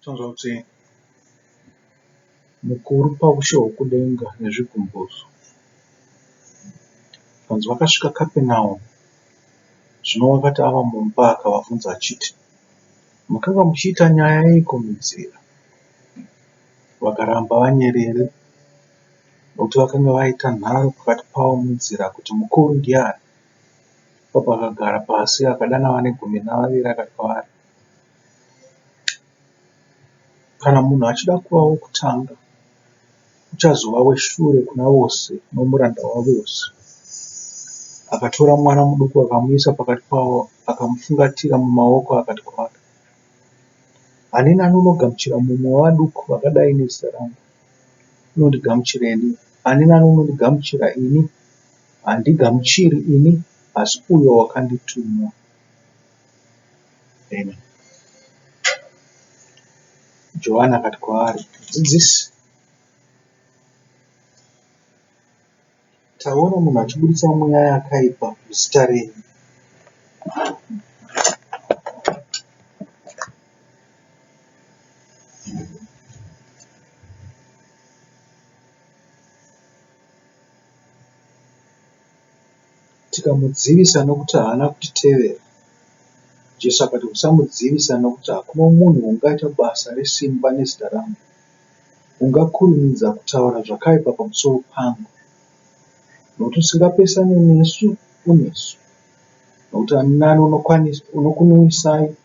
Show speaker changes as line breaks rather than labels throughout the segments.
Tinonzwa kuti mukuru paushe hwokudenga nezvigumbuso. Zvikanzi vakasvika Kapenaume. Zvino wakati ava mumba akavabvunza achiti, Makanga muchiita nyaya yeiko munzira? Vakaramba vanyerere, nokuti vakanga vaita nharo pakati pavo munzira kuti mukuru ndiani. Ipapo akagara pasi akadana vane gumi navaviri akati kwavari, Kana munhu achida kuva wokutanga, uchazova weshure kuna vose nomuranda wavose. Akatora mwana muduku akamuisa pakati pavo, akamufungatira mumaoko akati kwavari, Ani naani unogamuchira mumwe wavaduku vakadai nezita rangu, unondigamuchira ini, ani naani unondigamuchira ini, handigamuchiri ini, asi uyo wakandituma. Amen. Johani akati kwaari, Mudzidzisi, taona munhu achiburitsa mweya yakaipa muzita renyu. Tikamudzivisa nokuti haana kutitevera. Jesu akati, Musamudzivisa nokuti hakuna munhu ungaita basa resimba nezita rangu, ungakurumidza kutaura zvakaipa pamusoro pangu. Nokuti usingapesane nesu unesu. Nokuti ani nani unokunwisai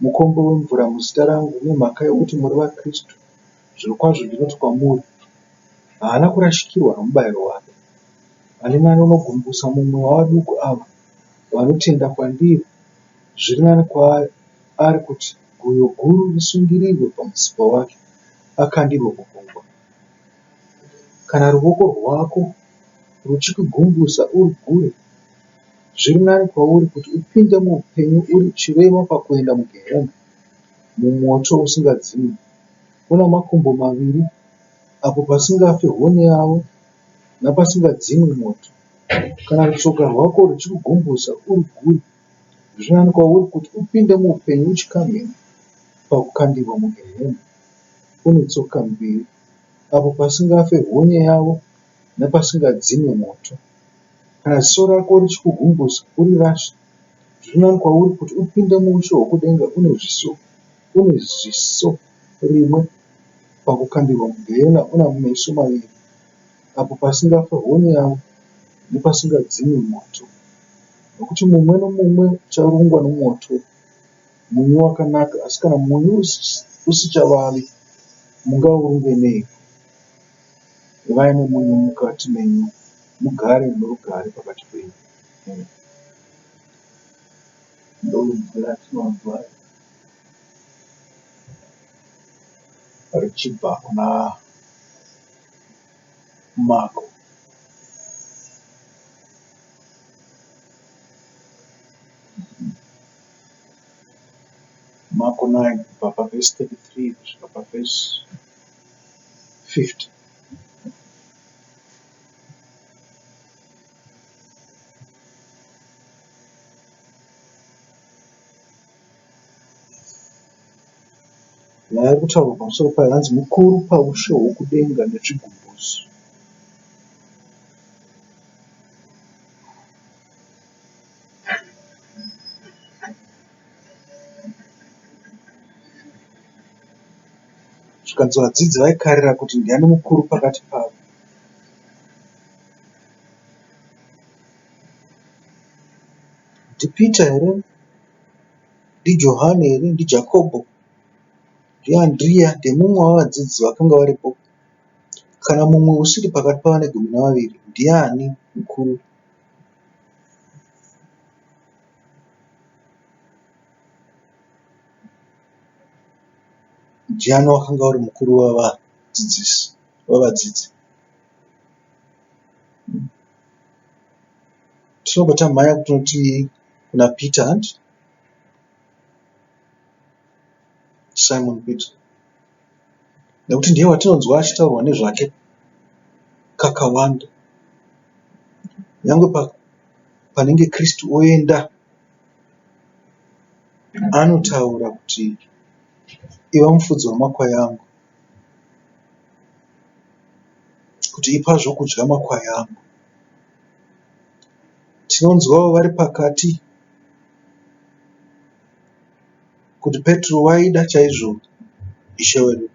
mukombe wemvura muzita rangu nemhaka yokuti muri vaKristu, zvirokwazvo ndinoti kwamuri, haana kurashikirwa nomubayiro wake. Ani nani unogumbusa mumwe wavaduku ava vanotenda kwandiri, zviri nani kwaari kuti guyo guru risungirirwe pamutsipa wake akandirwe mugungwa. Kana ruoko rwako ruchikugumbusa urugure, zviri nani kwauri kuti upinde muupenyu uri chirema pakuenda mugehena, mumwoto usingadzimwi, una makumbo maviri, apo pasingafi honye yavo napasingadzimwi moto. Kana rutsoka rwako ruchikugumbusa urugure, zviri nani kwauri kuti upinde muupenyu uchikamhina pakukandirwa mugehena une tsoka mbiri, apo pasingafe honye yavo napasingadzimwi moto. Kana ziso rako richikugumbusa, urirashe. Zviri nani kwauri kuti upinde muushe hwokudenga une ziso rimwe pakukandirwa mugehena una meso maviri, apo pasingafe honye yavo nepasingadzimwi moto. Nokuti mumwe nomumwe ucharungwa nomoto. Munyu wakanaka, asi kana munyu usichavavi, mungaurunge neiko? Ivai nomunyu mukati menyu, mugare norugare pakati penyu. Amen. Ndonzwi ratinonzwa richibva kuna Mako. Mako 9 kubva pavhesi 33 kusvika pavhesi 50. Nyaya iri kutaurwa pamusoro payo hanzi mukuru paushe hwokudenga nezvigumbuso. Zvikanzi vadzidzi vaikarira kuti ndiani mukuru pakati pavo. NdiPita here? NdiJohani here? NdiJakobho? NdiAndiriya? Ndemumwe wavadzidzi vakanga varipo? Kana mumwe usiri pakati pavane gumi navaviri, ndiani mukuru? Ndiani wakanga uri mukuru wavadzidzisi, wavadzidzi? Tinobva tamhanya kutonoti kuna Peter hanti? Simon Peter. Nekuti ndiye watinonzwa achitaurwa nezvake kakawanda. Nyangwe panenge Kristu oenda anotaura kuti Iva mufudzi wamakwai angu. Kuti ipa zvokudya makwai angu. Tinonzwawo vari pakati kuti Petro waida chaizvo Ishe wedu.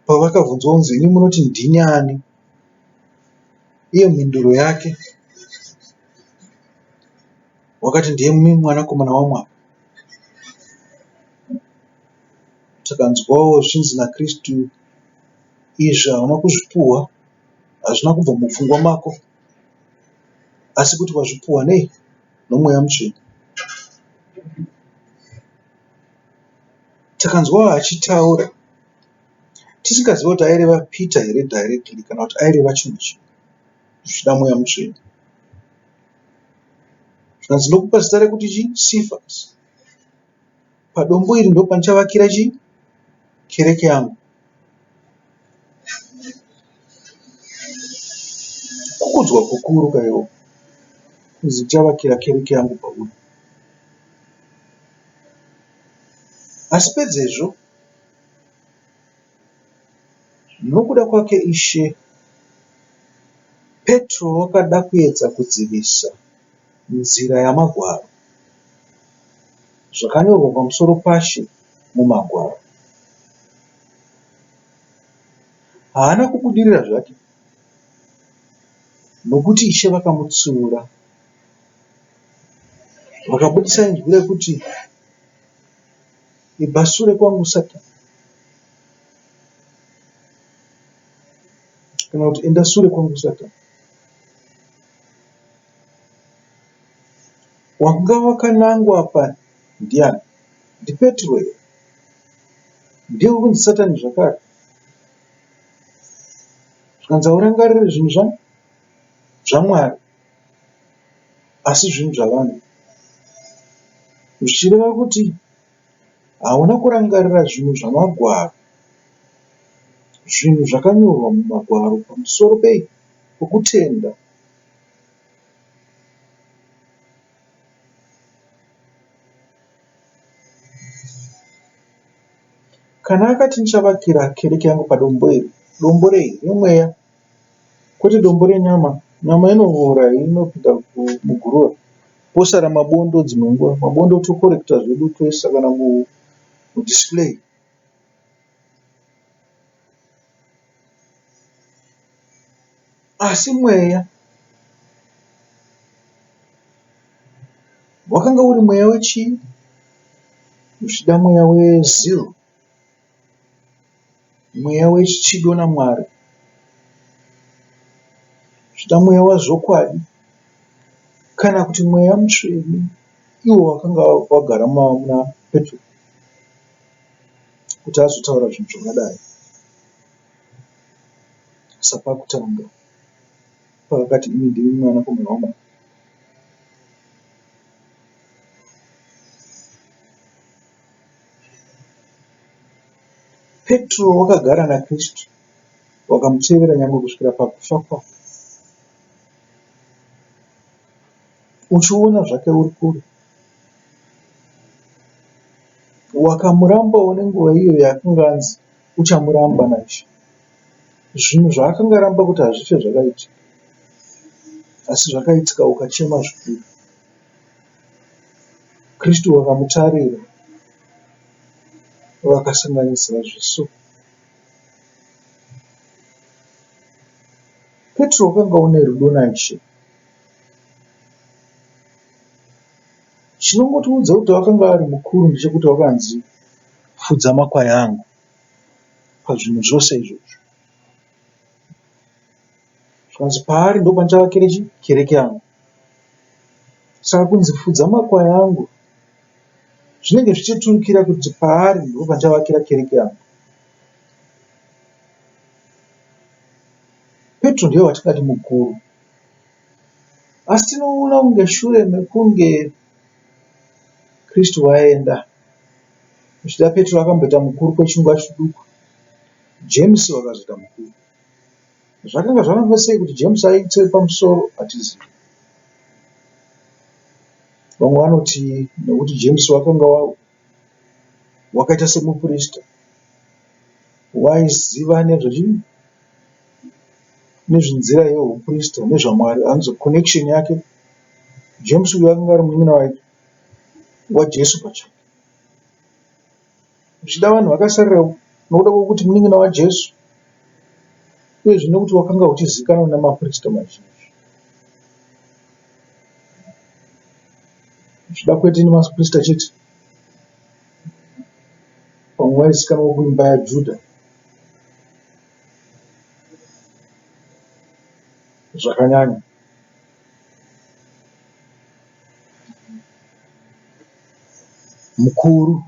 Pavakabvunzwa kunzi imi munoti ndini ani? Iye mhinduro yake wakati ndimi mwanakomana waMwari. Takanzwawo zvichinzi naKristu izvi hauna kuzvipuhwa, hazvina kubva mupfungwa mako asi kuti wazvipuhwa nei? NoMweya Mutsvene. Takanzwawo achitaura tisingazive kuti aireva Peter here directly kana kuti aireva chimwe chinhu zvichida Mweya Mutsvene. Zvikanzi ndokupa zita rekuti chii? Cephas. Padombo iri ndopandichavakira chii? Kereke yangu. Kukudzwa kukuru kaiwo kunzi ndichavakira kereke yangu pauri. Asi pedzezvo nokuda kwake Ishe, Petro wakada kuedza kudzivisa nzira yaMagwaro, zvakanyorwa pamusoro paShe muMagwaro. Haana kubudirira zvake, nokuti Ishe vakamutsiura, vakabudisa inzwi rekuti, Ibva sure kwangu Satani. Kana kuti enda sure kwangu Satani. Wanga wakanangwa apa ndiani? NdiPetro here? Ndiye wekunzi Satani zvakare? Zvikanzi haurangarire zvinhu zva zvaMwari asi zvinhu zvavanhu. Zvichireva kuti hauna kurangarira zvinhu zvaMagwaro, zvinhu zvakanyorwa muMagwaro pamusoro pei? Pokutenda. Kana akati ndichavakira kereke yangu padombo iri, dombo rei? Remweya, kwete dombo renyama. Nyama inovora inopinda muguruva posara mabondo dzimwe nguva. Mabondo tokorekita zvedu toisa kana mudisplay. Asi mweya wakanga uri mweya wechii? Zvichida mweya wezeal, mweya wechido naMwari, zvichida mweya wazvokwadi kana kuti mweya mutsvene iwo wakanga wagara muna Petro kuti azotaura zvinhu zvakadai. Sapakutanga paakati imi ndimi mwanakomana waMwari. Petro wakagara naKristu wakamutevera nyangwe kusvikira pakufa kwake. Uchiona zvake uri kure. Wakamurambawo nenguva iyo yaakanga anzi uchamuramba naIshe. Zvinhu zvaakanga aramba kuti hazvife zvakaitika, asi zvakaitika ukachema zvikuru. Kristu vakamutarira vakasanganisira zviso. Petro wakanga une rudo naIshe. Chinongotiudza kuti akanga ari mukuru ndechekuti wakanzi fudza makwai angu pazvinhu zvose izvozvo. Zvikanzi paari ndopandichavakira chi kereke yangu. Saka kunzi fudza makwai angu zvinenge zvichiturikira kuti paari ndopandichavakira kereke yangu. Petro ndiye watingati mukuru. Asi tinoona kunge shure mekunge Kristu vaenda, zvichida Petro akamboita mukuru kwechinguva chiduku, James vakazoita mukuru. Zvakanga zvafamba sei kuti James aite pamusoro hatizivi. Vamwe vanoti nokuti James wakanga wakaita semuprista waiziva nezvechii nezvenzira yehuprista nezvaMwari anonzi connection yake James uyu akanga ari munin'ina waJesu pachake. Zvichida vanhu vakasarira nokuda kwokuti munin'ina waJesu uyezve nekuti wakanga uchizikanwa nemaprista mazhinji. Zvichida kwete nemaprista chete, pamwe waizikanwa kuimba yaJudha zvakanyanya. Mukuru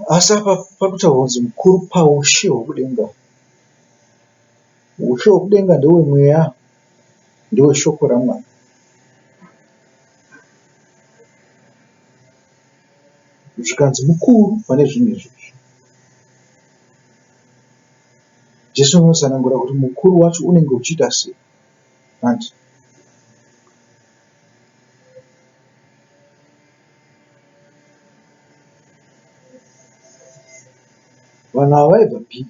Asi apa parikutaurwa kunzi mukuru paushe hwekudenga. Ushe hwekudenga ndehwemweya, ndehweshoko raMwari. Zvikanzi mukuru pane zvinhu izvozvo. Jesu anotsanangura kuti mukuru wacho unenge uchiita sei. Hanti? Vanhu ava vaibva pi?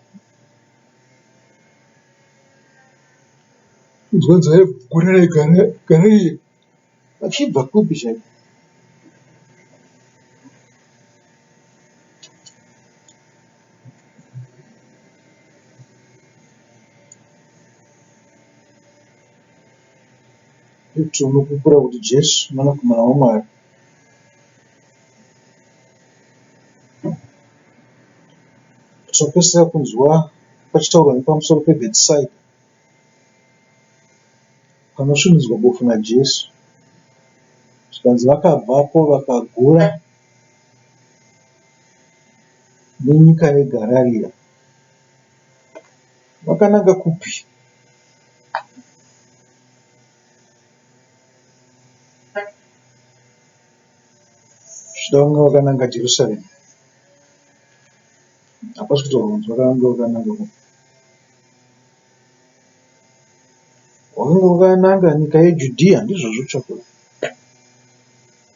Kunzwa vaibva kuGarirea vachibva kupi chaiko? Petro unopupura kuti Jesu Mwanakomana waMwari. Tinopedzisira kunzwa pachitaurwa nepamusoro peBhetisaidha panosvinudzwa bofu naJesu. Zvikanzi vakabvapo vakagura nenyika yeGarariya. Vakananga kupi? Zvichida vanga vakananga Jerusarema. Hapasi kutaurwa kunzi vakanga vakananga kupi. Wakanga wakananga nyika yeJudhiya ndizvozvo chaizvo.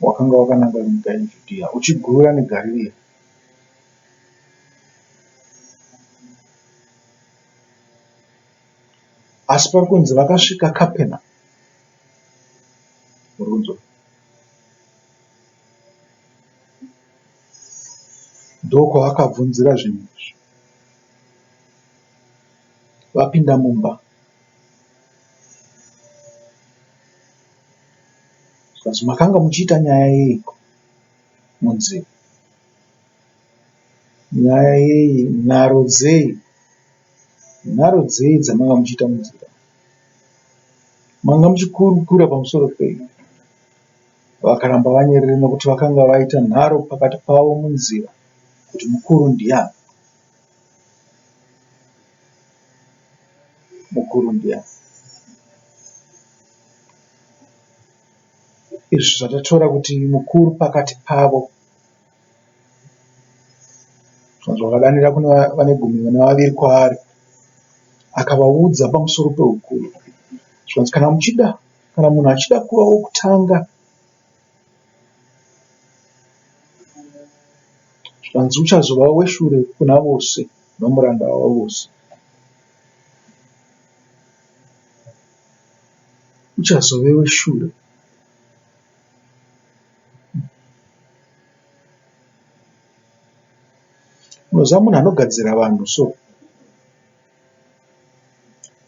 Wakanga wakananga nyika yeJudhiya uchigura neGarirea. Asi pari kunzi vakasvika Kapenamu. Muri kunzwa? Ndokwavakabvunzira zvinhu izvi. Vapinda mumba. Zvikanzi makanga muchiita nyaya yeiko munzira? Nyaya yei? Nharo dzei? Nharo dzei dzamanga muchiita munzira? Manga muchikurukura pamusoro pei? Vakaramba vanyerere nokuti vakanga vaita nharo pakati pavo munzira kuti mukuru ndiani. Mukuru ndiani. Izvi zvatatora kuti mukuru pakati pavo. Zvakadanira kune vane gumi nevaviri kwaari akavaudza pamusoro pehukuru. Zvikanzi kana muchida kana munhu achida kuva wokutanga zvikanzi uchazova weshure kuna vose nomuranda wavose. Uchazove weshure. Unoziva munhu anogadzira vanhu so.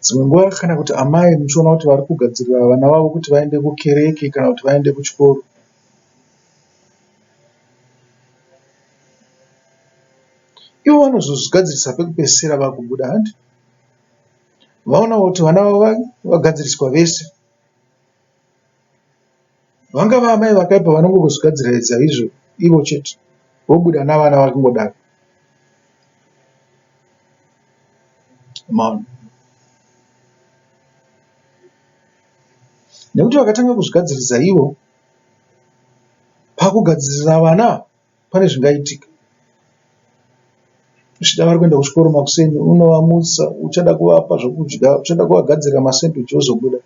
Dzimwe nguva kana kuti amai muchiona kuti vari kugadzirira vana vavo kuti vaende kukereke kana kuti vaende kuchikoro. Ivo vanozozvigadzirisa pekupedzisira vakubuda hanti? Vaona kuti vana vavo vagadziriswa vese. Vangava amai vakaipa vanongozvigadzirira izvo ivo chete vobuda navana vakangodaro. Maona? Nekuti vakatanga kuzvigadzirisa ivo, pakugadzirira vana pane zvingaitika. Zvichida vari kuenda kuchikoro makuseni unovamutsa uchada kuvapa zvekudya, uchada kuvagadzirira masendwichi vozobuda.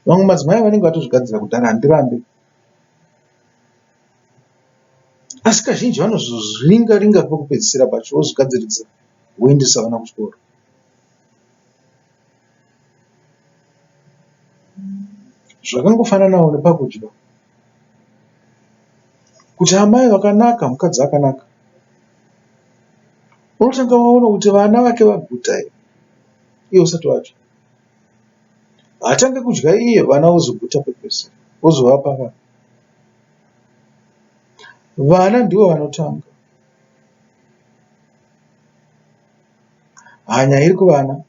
Vamwe madzimai vanenge vatozvigadzira kudhara handirambe. Asi kazhinji vanozozviringa ringa pekupedzisira pacho vozvigadziridza voendesa vana kuchikoro. Zvakangofananawo nepakudya. Kuti amai vakanaka mukadzi akanaka unotanga waona kuti vana vake vaguta here iye usati wadya. Haatange kudya iye vana vozoguta pekupedzisira vozovapa vana. Vana ndivo vanotanga. Hanya iri kuvana.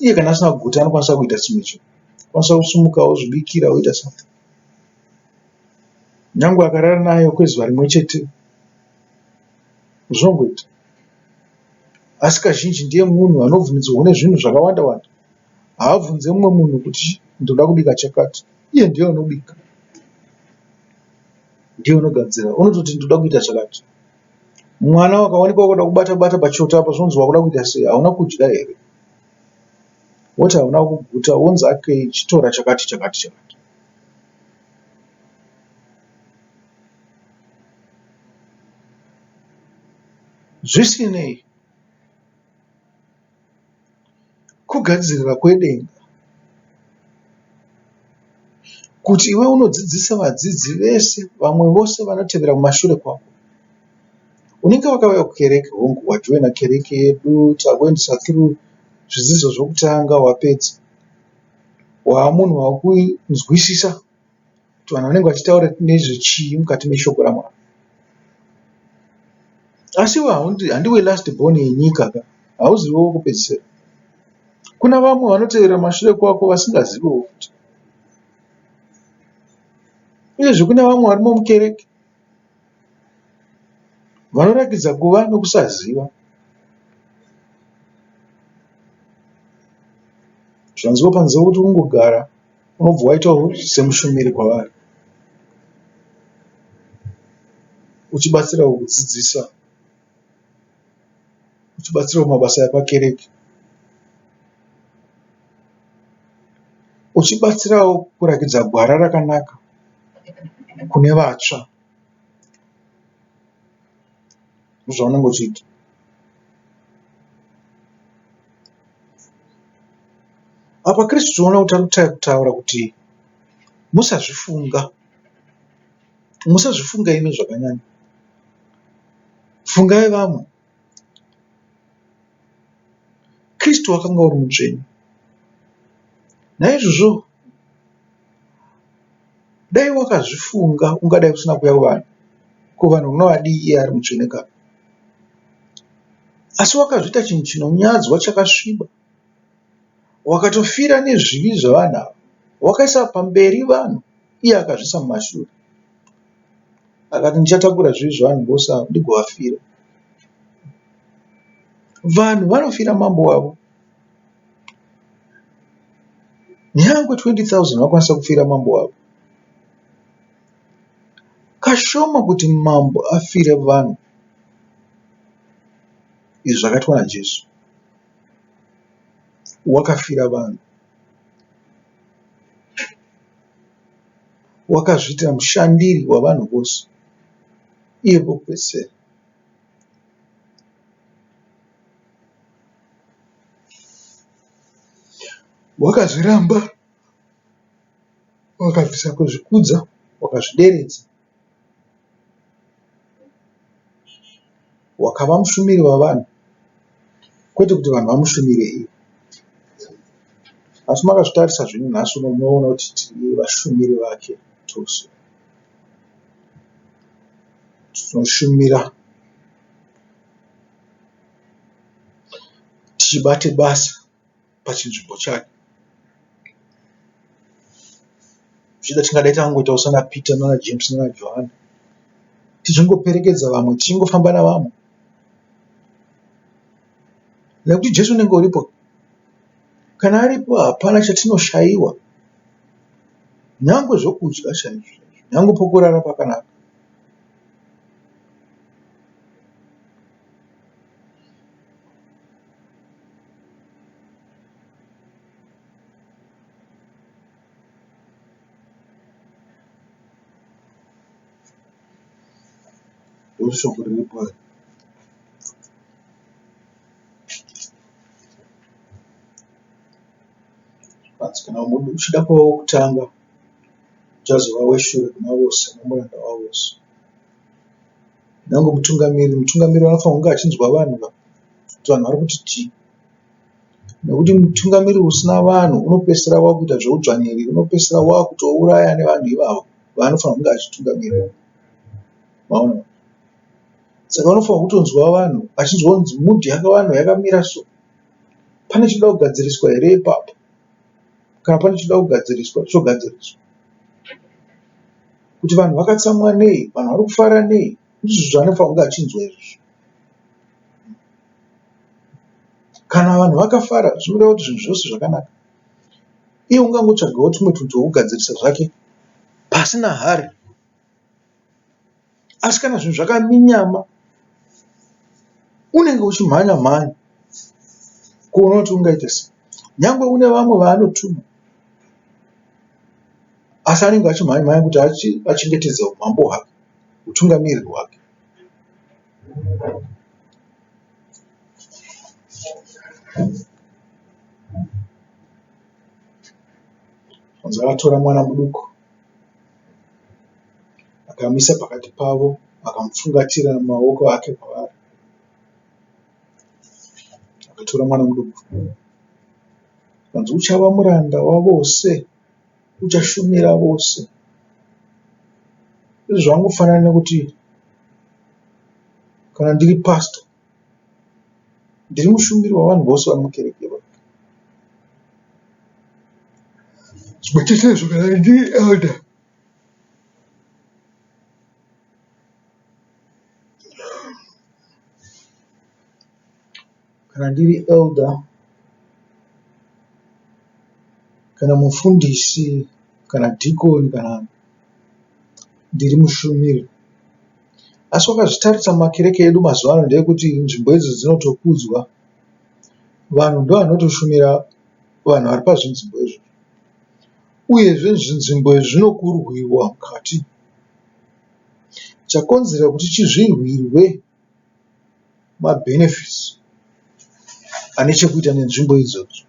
Iye kana asina kuguta anokwanisa kuita chimwe chinhu. Anokwanisa kusimuka ozvibikira oita something. Nyangwe akarara nayo kwezuva rimwe chete zvinongoita. Asi kazhinji ndiye munhu anobvumidzwa kune zvinhu zvakawanda wanda. Haabvunze mumwe munhu kuti ndoda kubika chakati. Iye ndiye unobika. Ndiye unogadzira. Unototi ndoda kuita chakati. Mwana wakaonekwa wakuda kubata bata pachoto apa zvonzi wakuda kuita sei? Hauna kudya here? Woti hauna kuguta wonzi okay chitora chakati chakati chakati. Zvisinei, kugadzirira kwedenga kuti iwe unodzidzisa vadzidzi vese vamwe vose vanotevera kumashure kwako. Unenge wakauya kukereke hongu wajoina kereke yedu takuendesa through zvidzidzo zvokutanga wapedza. Waamunhu wakunzwisisa kuti vanhu vanenge vachitaura nezvechii mukati meshoko raMwari. Asi iwe handiwe last born yenyika ka, hauziwe wekupedzisira. Kuna vamwe vanotevera mashure kwako vasingazivewo futi. Uyezve kune vamwe varimo mukereke vanoratidza kuva nokusaziva. Zvanzwa panze kuti ungogara unobva waitawo semushumiri kwavari uchibatsirawo kudzidzisa, uchibatsirawo mabasa epakereke, uchibatsirawo kurakidza gwara rakanaka kune vatsva. Ndozvaunenge uchiita. Apa Kristu tinoona kuti ari kutaura kuti musazvifunga. Musazvifunga imi zvakanyanya. Fungai vamwe. Kristu wakanga uri mutsvene. Naizvozvo dai wakazvifunga ungadai usina kuuya kuvanhu. Ko vanhu unovadii iye ari mutsvene kare? Asi wakazviita chinhu chinonyadzwa chakasviba. Wakatofira nezvivi zvevanhu ava. Wakaisa pamberi vanhu iye akazviisa mumashure. Akati ndichatakura zvivi zvevanhu vose ava ndigovafira. Vanhu vanofira mambo wavo. Nyangwe 20,000 vakwanisa kufira mambo wavo. Kashoma kuti mambo afire vanhu. Izvi zvakaitwa naJesu. Wakafira vanhu. Wakazviita mushandiri wavanhu vose iye pokupedzisira. Wakazviramba, wakabvisa kuzvikudza, wakazvideredza. Wakava mushumiri wavanhu kwete kuti vanhu vamushumire iye. Asi makazvitarisa zvenyu nhasi uno munoona kuti tiri vashumiri vake tose. Tinoshumira tichibate basa pachinzvimbo chake. Zvichida tingadai takangoitawo sana Peter nana James nana Johane tichingoperekedza vamwe tichingofamba navamwe nekuti Jesu unenge uripo. Kana aripo hapana chatinoshaiwa nyangwe zvokudya chaizvo chaizvo nyangwe pokurara pakanaka. Ndoshoko riripo iri. Zvikanzi kana uchida kuva wokutanga uchazova weshure kuna vose nomuranda wavose. Nyangwe mutungamiri, mutungamiri anofanirwa kunge achinzwa vanhu kuti vanhu vari kuti chii. Nekuti mutungamiri usina vanhu unopedzisira wakuita zveudzvanyiriri, unopedzisira wakutouraya nevanhu ivavo vaanofanirwa kunge achitungamirira. Maona? Saka vanofanirwa kutonzwa vanhu achinzwa kunzi mood yakavanhu yakamira so. Pane chinoda kugadziriswa here ipapo? Kana pane chinoda kugadziriswa chogadziriswa. Kuti vanhu vakatsamwa nei, vanhu vari kufara nei, ndizvo zvaanofanirwa kunge achinzwa izvozvo. Kana vanhu vakafara zvinoreva kuti zvinhu zvose zvakanaka. Iye ungangotsvagawo tumwe tunhu twekugadzirisa zvake pasina hari. Asi kana zvinhu zvakaminyama unenge uchimhanya mhanya kuona kuti ungaita sei. Nyangwe une vamwe vaanotuma asi anenge achimhanya mhanya kuti achengetedze umambo hwake, hutungamiriri hwake. Akatora mwana muduku akamisa pakati pavo akamupfungatira maoko ake kwavari. Akatora mwana muduku zvikanzi uchava muranda wavose, uchashumira vose. Izvi zvakangofanana nekuti kana ndiri pastor ndiri mushumiri wavanhu vose vari mukereke. Zvimwe chetezvo kana ndiri elder kana ndiri elder kana mufundisi kana dhikoni kana ndiri mushumiri. Asi wakazvitarisa mumakereke edu mazuva ano ndeyekuti nzvimbo idzi dzinotokudzwa. Vanhu ndovanotoshumira vanhu vari pazvinzvimbo izvozvo. Uyezve zvinzvimbo izvi zvinokurwiwa mukati. Chakonzera kuti chizvirwirwe mabhenefitsi ane chekuita nenzvimbo idzodzo.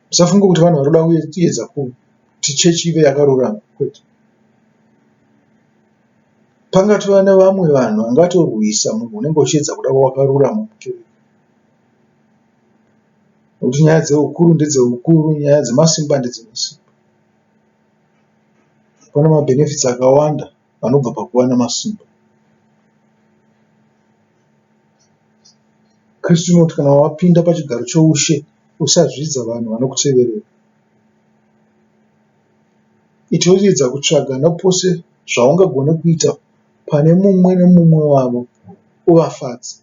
Musafunge kuti vanhu vari kuda kuedza kuti chechi ive yakarurama kwete. Pangatova nevamwe vanhu vangatorwisa munhu unenge uchiedza kuda kuva wakarurama mukereke. Nekuti nyaya dzeukuru ndedzeukuru, nyaya dzemasimba ndedzemasimba. Pane mabhenefitsi akawanda anobva pakuva nemasimba. Kristu unoti kana wapinda pachigaro choushe usazvidza vanhu vanokuteverera. Itoedza kutsvaga napose zvaungagone kuita pane mumwe nemumwe wavo uvafadze.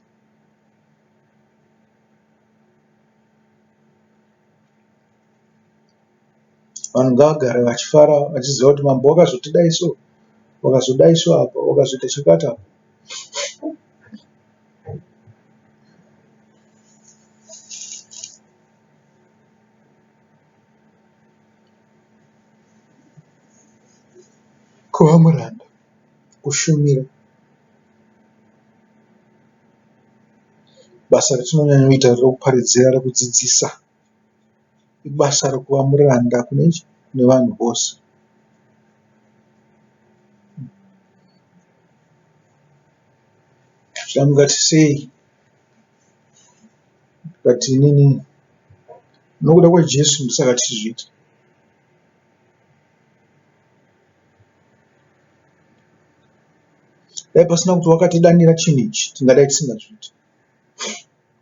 Vanhu ngavagare vachifara vachiziva kuti mambo wakazotidai so, wakazodai so apa, wakazoita chakati apa. Kuva muranda, kushumira. Basa ratinonyanyoita rekuparidzira rekudzidzisa ibasa rekuva muranda kune vanhu vose. Zvamungati sei ndikati inini nokuda kwaJesu ndosaka tichizviita. Dai pasina kuti wakatidanira chinhu ichi tingadai tisingazviiti.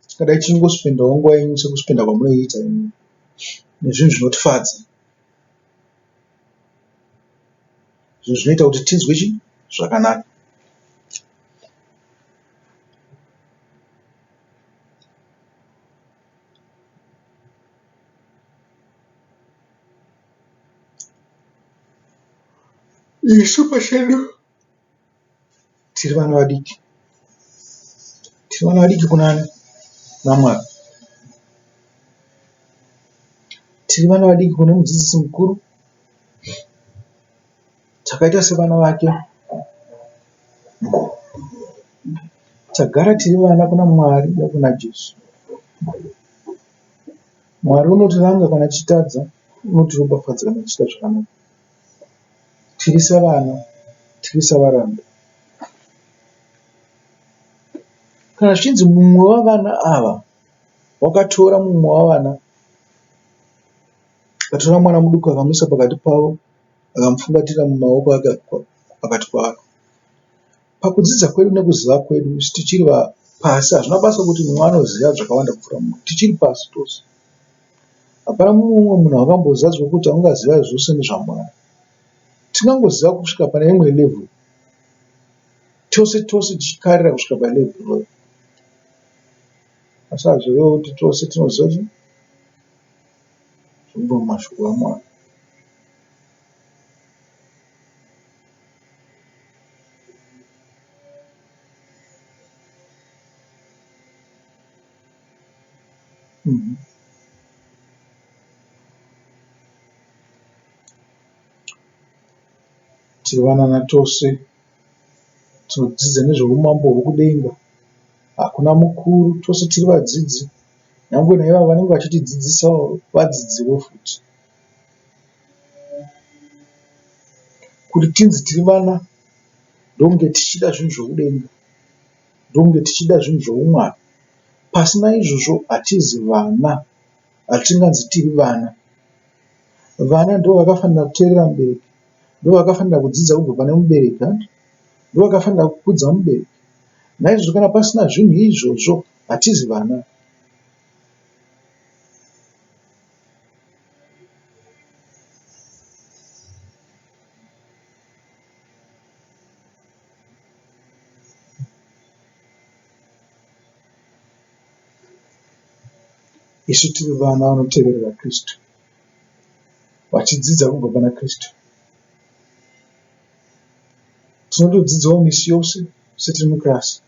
Tingadai tichingospendawo nguva yenyu sekuspenda kwamunoiita imi nezvinhu zvinotifadza. Zvinhu zvinoita kuti tinzwe chii? Zvakanaka. Isu pachedu tiri vana vadiki. Tiri vana vadiki kuna ani? Kuna Mwari. Tiri vana vadiki kune mudzidzisi mukuru. Takaita sevana vake. Tagara tiri vana kuna Mwari nekuna Jesu. Mwari unotiranga kana tichitadza, unotiropafadza kana tichiita zvakanaka. Tiri sevana, tiri sevaranda. Kana zvichinzi mumwe wavana ava wakatora mumwe wavana, akatora mwana muduku akamuisa pakati pavo, akamupfumbatira mumaoko ake akati kwaari, Pakudzidza kwedu nekuziva kwedu isu tichiri pasi hazvina basa kuti mumwe anoziva zvakawanda kupfuura mumwe. Tichiri pasi tose. Hapana mumwe munhu wakambozadzwa kuti angaziva zvose nezvaMwari. Tingangoziva kusvika pane imwe level. Tose tose tichikarira kusvika palevel iyoyo. Asi hazvirevi kuti tose tinoziva chii? Zvinobva mumashoko aMwari. Tiri vanana tose tinodzidza nezveumambo hwekudenga. Hakuna mukuru tose tiri vadzidzi. Nyangwe naivava vanenge vachitidzidzisawo vadzidziwo futi. Kuti tinzi tiri vana ndokunge tichida zvinhu zvekudenga, ndokunge tichida zvinhu zveumwari. Pasina izvozvo hatizi vana, hatinganzi tiri vana. Vana ndovakafanira kuteerera mubereki, ndovakafanira kudzidza kubva pane mubereki hanti, ndovakafanira kukudza mubereki. Naizvozvo kana pasina zvinhu izvozvo hatizi vana. Isu tiri vana vanoteverera Kristu, vachidzidza kubva pana Kristu. Tinotodzidzawo misi yose setiri mukirasi.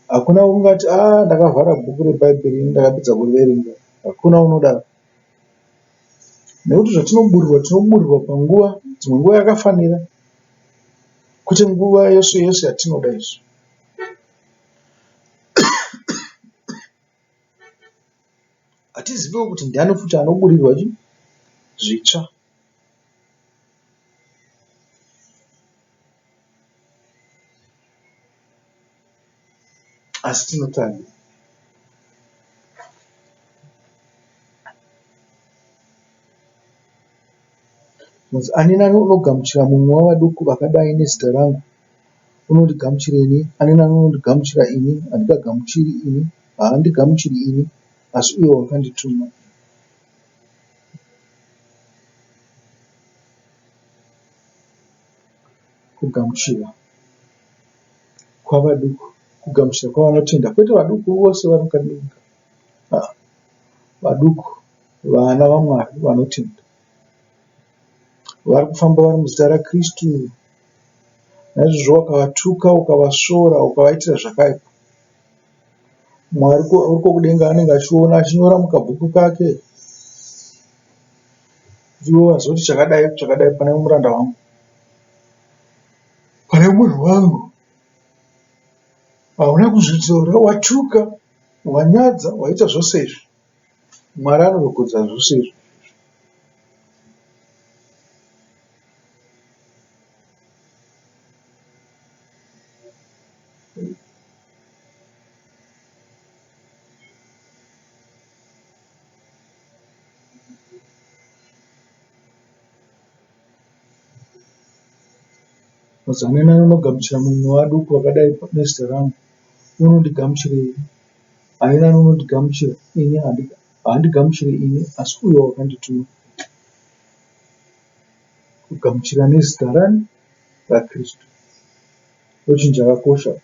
Hakuna ungati ah ndakavhara bhuku reBhaibheri ini ndakapedza kuriverenga. Hakuna unodaro. Nekuti zvatinoburirwa tinoburirwa panguva, dzimwe nguva yakafanira kwete nguva yose yose yatinoda isu. Hatiziviwo kuti ndiani futi anoburirwa chii zvitsva. Asi tinotadza. Ani nani unogamuchira mumwe wavaduku vakadai nezita rangu unondigamuchira ini, ani nani unondigamuchira ini handingagamuchiri ini, haandigamuchiri ini, asi uyo wakandituma. Kugamuchira kwavaduku, kugamuchira kwavanotenda, kwete vaduku vose vari mukati menyika, vaduku vana vaMwari vanotenda. Vari kufamba vari muzita raKristu. Naizvozvo wakavatuka, ukavasvora, ukavaitira zvakaipa. Mwari uriko kudenga anenge achiona achinyora mukabhuku kake. Iwe wazoti chakadai chakadai pane muranda wangu. Pane munhu wangu. Hauna kuzvidzora, watuka, wanyadza, waita zvose izvi. Mwari anogogodza zvose izvi. Mazanena anogamuchira mumwe waduku wakadai nezita rangu, unondigamuchira ini. Ani nani unondigamuchira ini haandigamuchiri ini asi uyo wakandituma. Kugamuchira nezita rani? RaKristu. Ndochinhu chakakosha.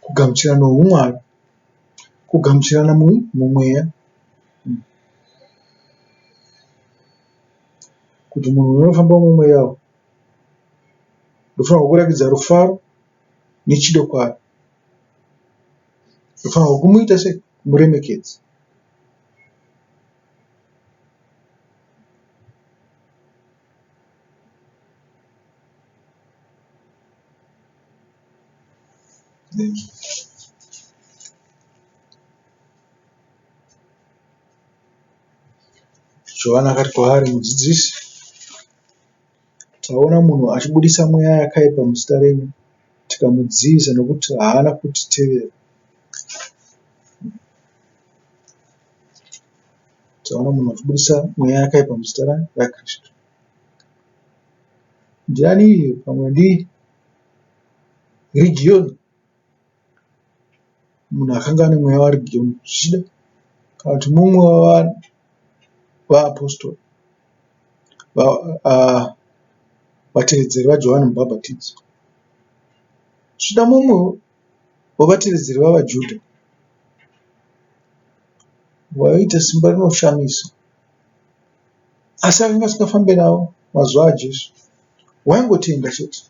Kugamuchira nohuMwari. Kugamuchirana mumweya. Kuti munhu unofamba mumweya uyu unofanirwa kuratidza rufaro nechido kwaari. Unofanirwa kumuita sei? Kumuremekedza. Amen. Johani akati kwaari, Mudzidzisi, taona munhu achibudisa mweya yakaipa muzita renyu, tikamudzivisa nokuti haana kutitevera. Taona munhu achibudisa mweya yakaipa muzita raKristu. Ndiani iye? Pamwe ndi Rigiyoni, munhu akanga ane mweya waRigiyoni, zvichida kana kuti mumwe wavaapostora, vatevedzeri vaJohani Mubhabhatidzi, zvichida mumwe wavatevedzeri vavaJudha waiita simba rinoshamisa. Asi akanga asingafambe navo mazuva aJesu. Waingotenda chete.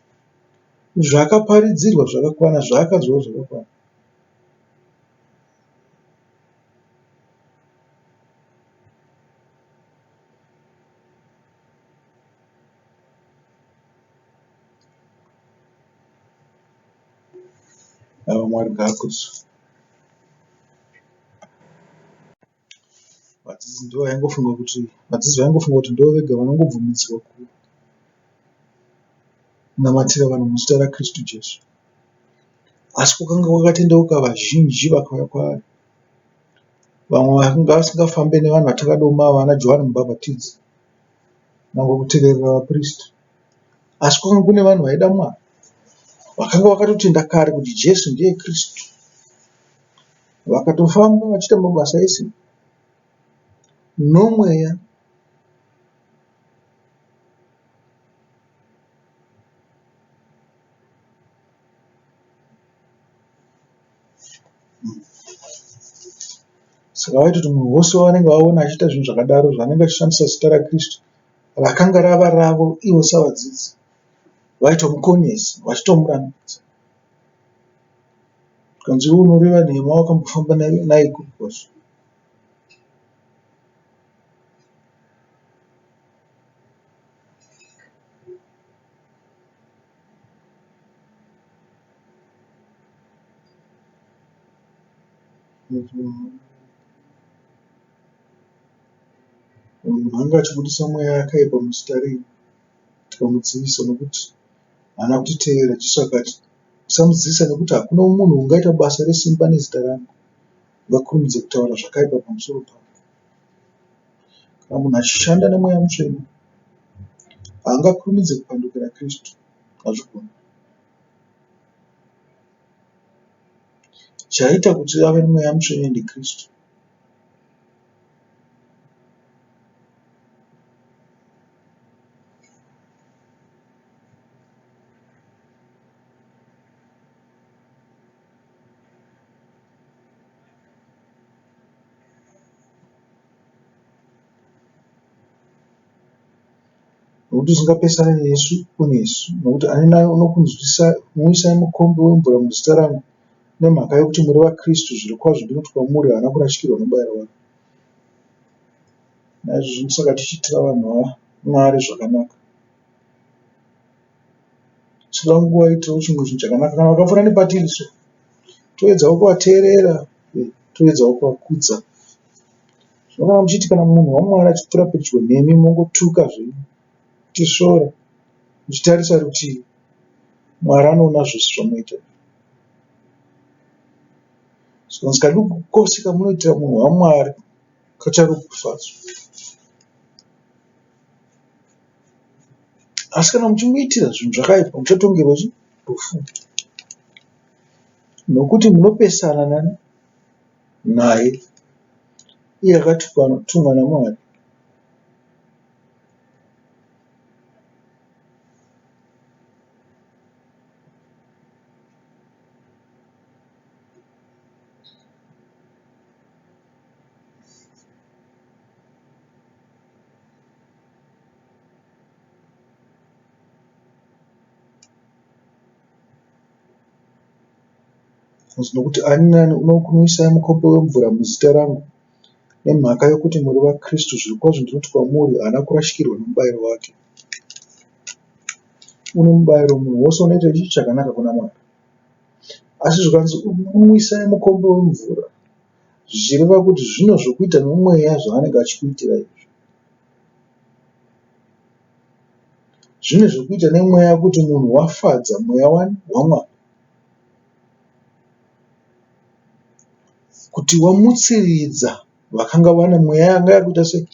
Zvaakaparidzirwa zvakakwana, zvaakanzwa zvakakwana. Ava Mwari ngaakudzwe. Vadzidzi ndivo vaingofunga kuti vadzidzi vaingofunga kuti ndivo vega vanongobvumidzwa kunamatira vanhu muzita raKristu Jesu. Asi kwakanga kwakatendeuka vazhinji vakauya kwaari. Vamwe vakanga vasingafambe nevanhu vatakadoma ava vana Johani Mubhabhatidzi nyangwe kuteverera vapristi. Asi kwakanga kune vanhu vaida Mwari vakanga vakatotenda kare kuti Jesu ndiye Kristu. Vakatofamba vachiita mabasa ese nomweya. Saka vaitoti munhu wose wavanenge vaona achiita zvinhu zvakadaro zvaanenge achishandisa zita raKristu rakanga rava ravo ivo savadzidzi vaitomukonesa vachitomurambidza. Zvikanzi iwe unoreva nhema wakambofamba naye kupi kwacho. Munhu anga achibudisa mweya yakaipa muzita rei tikamudzivisa nokuti haana kutitevera. Jesu akati, Musamudzivisa nokuti hakuna munhu ungaita basa resimba nezita rangu ungakurumidza kutaura zvakaipa pamusoro pangu. Kana munhu achishanda nemweya mutsvene haangakurumidze kupandukira Kristu. Hazvigoni. Chaita kuti ave nemweya mutsvene ndiKristu. Nokuti usingapesane nesu unesu, nokuti ani naani unokunwisai mukombe wemvura muzita rangu, nemhaka yokuti muri vaKristu, zvirokwazvo ndinoti kwamuri, haana kurashikirwa nomubayiro wake. Naizvozvo ndosaka tichiitira vanhu vaMwari zvakanaka. Tinoda kungovaitirawo chimwe chinhu chakanaka. Kana vakapfuura nepatiri so, toedzawo kuvateerera, toedzawo kuvakudza. Zvino kana muchiti kana munhu waMwari achipfuura pedyo nemi mongotuka zvenyu, muchisvora, muchitarisa rutivi, Mwari anoona zvose zvamunoita. Zvikanzi kaduku kose kamunoitira munhu waMwari kacharopafadzwa. Asi kana muchimuitira zvinhu zvakaipa muchatongerwa chi rufu. Nokuti munopesana nani naye iye akatumwa naMwari. Nokuti ani naani unokunwisai mukombe wemvura muzita rangu, nemhaka yokuti muri vaKristu, zvirokwazvo ndinoti kwamuri, haana kurashikirwa nomubayiro wake. Une mubayiro munhu wose unoita ichi chakanaka kuna Mwari. Asi zvikanzi unwisai mukombe wemvura zvichireva kuti zvino zvokuita nomweya zvaanenge achikuitira izvi. Zvine zvekuita nemweya kuti munhu wafadza mweya wani waMwari. Kuti wamutsiridza vakanga vane mweya yanga yakuita sei?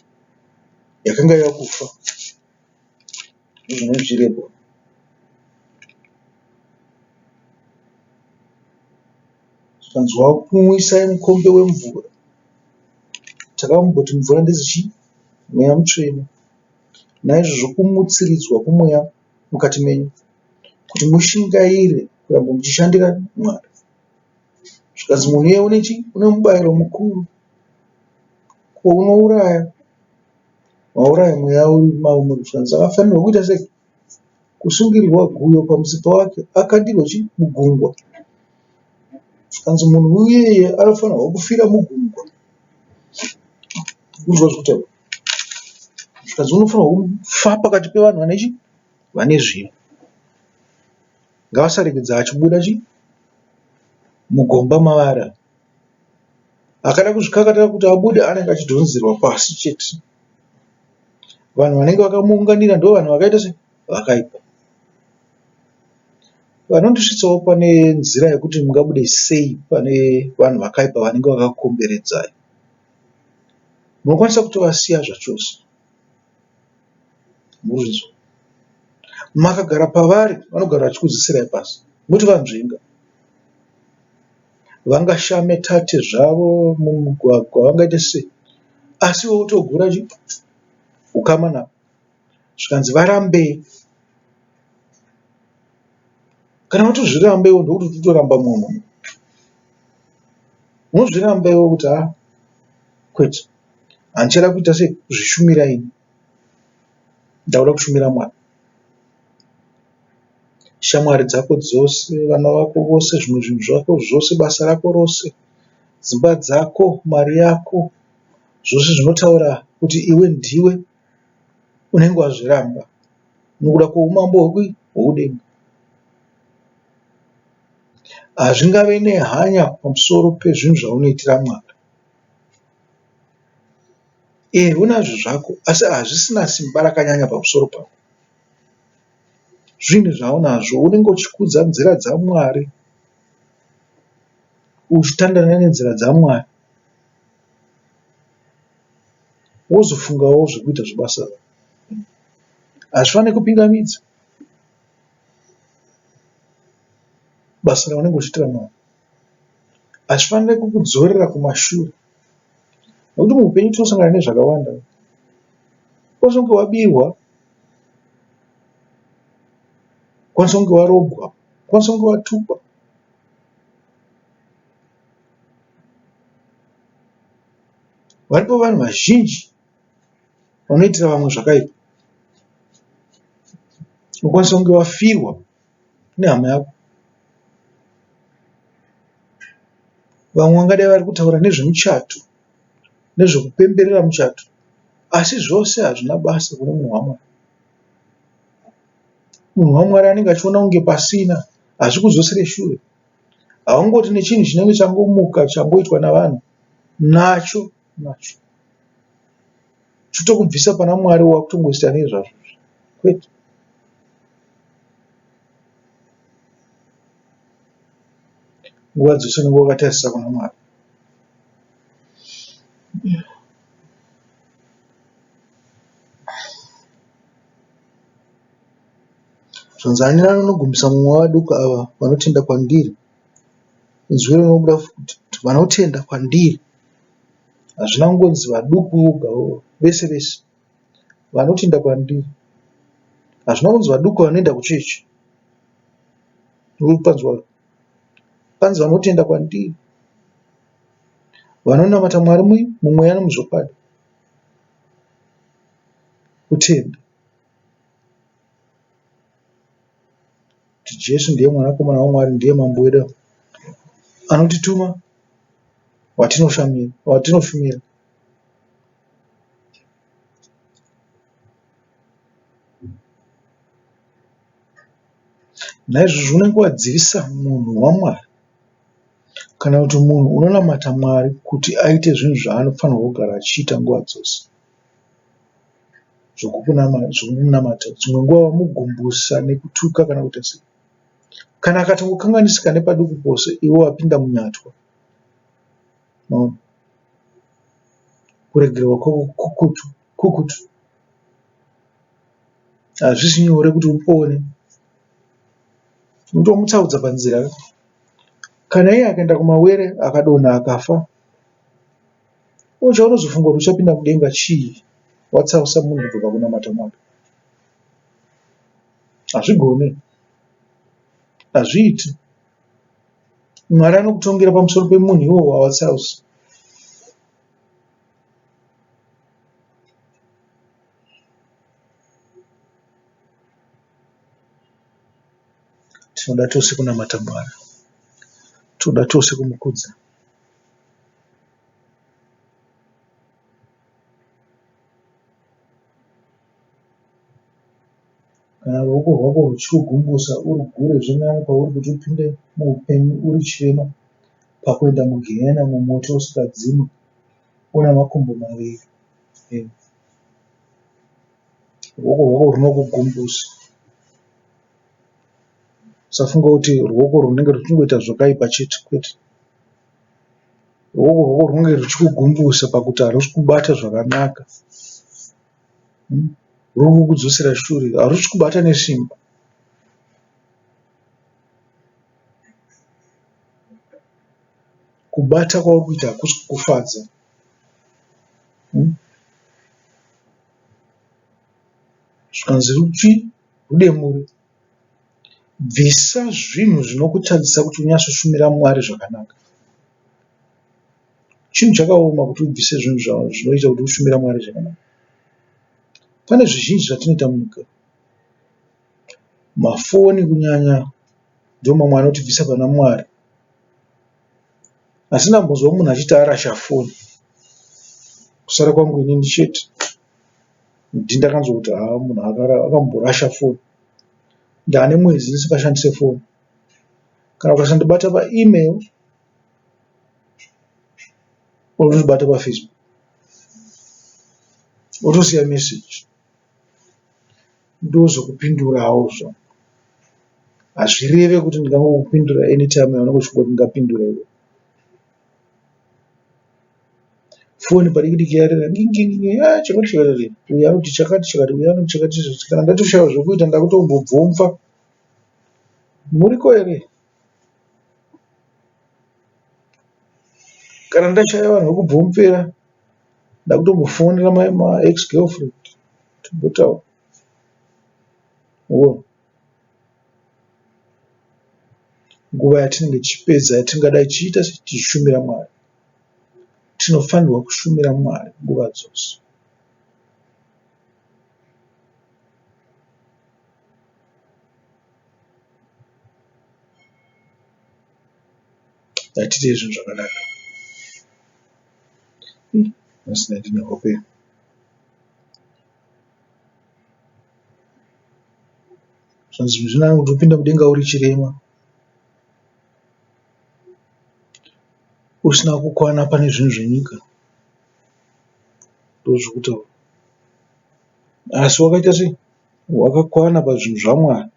Yakanga yakufa. Ndozvinenge zvichirebwa. Zvikanzi wakunwisai mukombe wemvura. Takamboti mvura ndedzechii? Mweya mutsvene. Naizvozvo kumutsiridzwa kwomweya mukati menyu kuti mushingaire kuramba muchishandira Mwari. Zvikanzi munhu iye une chii? Une mubayiro mukuru. Ko unouraya, wauraya mweya uri mauri. Zvikanzi akafanirwa kuita sei? Kusungirirwa guyo pamutsipa wake akandirwe chii? Mugungwa. Zvikanzi munhu iyeye anofanirwa kufira mugungwa. Unzwa zvekutaura. Zvikanzi unofanirwa kufa pakati pevanhu vane chii? Vane zvivi. Ngavasaregedza achibuda chii? Mugomba mavari ava. Akada kuzvikakatira kuti abude anenge achidhonzerwa pasi chete. Vanhu vanenge vakamuunganira ndovanhu vakaita sei? Vakaipa. Vanondisvitsawo pane nzira yekuti mungabude sei pane vanhu vakaipa vanenge vakakukomberedzai. Munokwanisa kutovasiya zvachose. Murikuzvinzwa? Makagara pavari vanogara vachikudzisirai pasi moti vanzvenga. Vangashame tate zvavo mumugwagwa vangaite sei asi iwe wotogura chi ukama navo. Zvikanzi varambei. Kana watozviramba iwe ndokuti utoramba munhu. Unozviramba iwe kuti haa kwete handichada kuita sei kuzvishumira ini ndakuda kushumira Mwari. Shamwari dzako dzose, vana vako vose, zvimwe zvinhu zvako zvose, basa rako rose, dzimba dzako, mari yako, zvose zvinotaura kuti iwe ndiwe unenge wazviramba nokuda kwoumambo hwokudenga. Hazvingave nehanya pamusoro pezvinhu zvaunoitira Mwari. Ehe unazvo zvako asi hazvisina simba rakanyanya pamusoro pako. Zvinhu zvaunazvo unenge uchikudza nzira dzaMwari uchitandana nenzira dzaMwari wozofungawo zvekuita zvebasa rako. Hazvifaniri kupingamidza basa raunenge uchiitira Mwari. Hazvifaniri kukudzorera kumashure nekuti muupenyu tinosangana nezvakawanda. Unokwanisa kunge wabirwa, unokwanisa kunge warobwa, unokwanisa kunge watukwa. Varipo vanhu vazhinji vanoitira vamwe zvakaipa. Unokwanisa kunge wafirwa nehama yako. Vamwe vangadai vari kutaura nezvemuchato, nezvekupemberera muchato asi zvose hazvina basa kune munhu waMwari. Munhu waMwari anenge achiona kunge pasina, hazvikudzosere shure. Haungoti nechinhu chinenge changomuka changoitwa navanhu nacho nacho chotokubvisa pana Mwari wakutongoita nezvazvo kwete. Nguva dzose unenge wakatarisa kuna Mwari. Zvanzi ani nani unogumisa mumwe wavaduku ava vanotenda kwandiri, inzwi rinobuda kuti vanotenda kwandiri. Hazvina kungonzi vaduku voga vese vese vanotenda kwandiri. Hazvina kunzi vaduku vanoenda kuchechi. Panzi vanotenda kwandiri. Vanonamata Mwari mumweya nomuzvokwadi. Kutenda kuti Jesu ndiye mwanakomana waMwari ndiye mambo wedu anotituma watinoshumira. Naizvozvo unenge wadzivisa munhu waMwari. Kana kuti munhu unonamata Mwari kuti aite zvinhu zvaanofanirwa kugara achiita nguva dzose. Zvokumunamata. Dzimwe nguva wamugumbusa nekutuka kana kuita sei. Kana akatongokanganisika nepaduku pose iwe wapinda munyatwa. Maona? Kuregererwa kwako kukutu kukutu. Hazvisi nyore kuti upone. Unotomutsaudza panzira. Kana iye akaenda kumawere akadonha akafa, chaunozofunga kuti uchapinda mudenga chii watsausa munhu kubva pakunamata Mwari? Hazvigone, hazviiti. Mwari anokutongera pamusoro pemunhu iwowo wawatsausa. Tinoda tose kunamata Mwari. Tinoda tose kumukudza. Kana ruoko rwako ruchikugumbusa urugure zviri nani kwauri kuti upinde muupenyu uri chirema pakuenda mugehena mumoto usingadzimwi una makumbo maviri. Ruoko rwako runokugumbusa. Usafunga kuti ruoko runenge ruchingoita zvakaipa chete kwete. Ruoko rwako runenge ruchikugumbusa pakuti harusi kubata zvakanaka. Ruri kukudzosera shure, harusi kubata nesimba. Kubata kwauri kuita hakusi kukufadza. Zvikanzi rupfi rudemure. Bvisa zvinhu zvinokutadzisa kuti unyatsoshumira Mwari zvakanaka. Chinhu chakaoma kuti ubvise zvinhu zvinoita kuti ushumire Mwari zvakanaka. Pane zvizhinji zvatinoita munyika. Mafoni kunyanya ndiwo mamwe anotibvisa pana Mwari. Asi ndambonzwa munhu achiti arasha foni. Kusara kwangu inini chete. Ndakanzwa kuti haa munhu akamborasha foni. Ndane mwedzi ndisingashandise foni. Kana ukasandibata paemail unondibata pafacebook wotosiya message ndozokupindurawo zvangu. Hazvireve kuti ndingangokupindura anytime yaunenge uchingoti ndingapindura iwe. Foni padiki diki yarira ngingingi haa chakati chakati uyu anoti chakati chakati uyu anoti chakati chakati kana ndatoshaiwa zvekuita ndakutombobvunza muriko here? Kana ndashaya vanhu vekubvomupera ndakutombofonera ma ex girlfriend tombotaura. Nguva yatinenge tichipedza yatingadai tichiita tichishumira Mwari. Tinofanirwa kushumira Mwari nguva dzose. Ngatiitei zvinhu zvakanaka. Nhasi ndine hope. Zvanzi zvinani kuti upinde mudenga uri chirema usina kukwana pane zvinhu zvenyika ndozvirikutaurwa asi wakaita sei wakakwana pazvinhu zvaMwari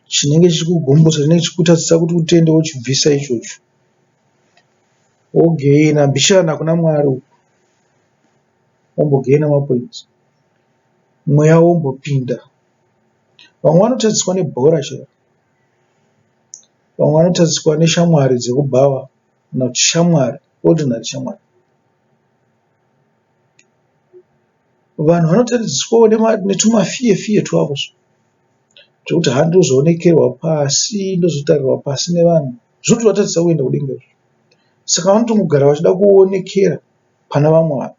chinenge chichikugumbusa chinenge chichikutadzisa kuti utende wochibvisa ichocho wogaina mbichana kuna Mwari uku wombogaina mapoints mweya wombopinda. Vamwe vanotadziswa nebhora chairo, vamwe vanotadziswa neshamwari dzekubhawa kana kuti shamwari ordinary shamwari. Vanhu vanotadziswawo netumafiye fiye twavo so zvekuti haa ndozoonekerwa pasi ndozotarirwa pasi nevanhu zvinotovatadzisa kuenda kudenga izvozvo. Saka vanotongogara vachida kuonekera pana vamwe vanhu.